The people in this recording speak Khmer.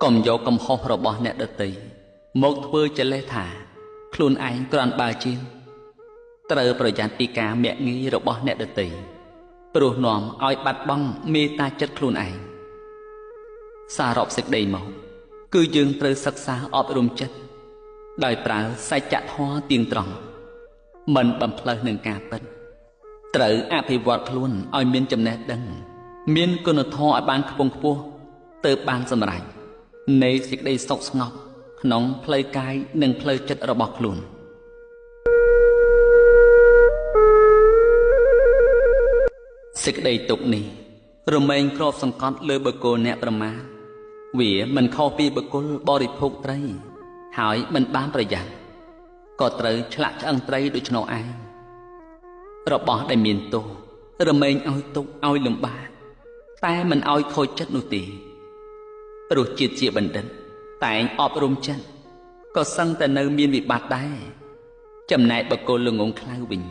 កុំយកកំហុសរបស់អ្នកដទៃមកធ្វើចលេះថាខ្លួនឯងគ្រាន់បើជាងត្រូវប្រយ័ត្នពីការមាក់ងាយរបស់អ្នកដទៃព្រោះនាំឲ្យបាត់បង់មេត្តាចិត្តខ្លួនឯងសរុបសេចក្តីមកគឺយើងត្រូវសិក្សាអប់រំចិត្តដោយប្រើសច្ចធម៌ទៀងត្រង់មិនបំផ្លើសនឹងការពិតត្រូវអភិវឌ្ឍខ្លួនឲ្យមានចំណេះដឹងមានគុណធម៌ឲ្យបានខ្ពង់ខ្ពស់ទើបបានសម្រេចនៃសេចក្តីសុខស្ងប់ក្នុងផ្លូវកាយនិងផ្លូវចិត្តរបស់ខ្លួនសេចក្តីទុក្ខនេះរមែងគ្របសង្កត់លើបុគ្គលអ្នកប្រមាទវាមិនខុសពីបុគ្គលបរិភោគត្រីហើយមិនបានប្រយ័ត្នក៏ត្រូវឆ្លាក់ឆ្អឹងត្រីដូច្នោះឯងរបស់ដែលមានទោសរមែងឲ្យទុកឲ្យលំបាកតែមិនឲ្យខូចចិត្តនោះទេព្រោះជាតិជាបណ្ឌិតតែងអប់រំចិត្តក៏សឹងតែនៅមានវិបត្តិដែរចំណែកបុគ្គលល្ងងខ្លៅវិញ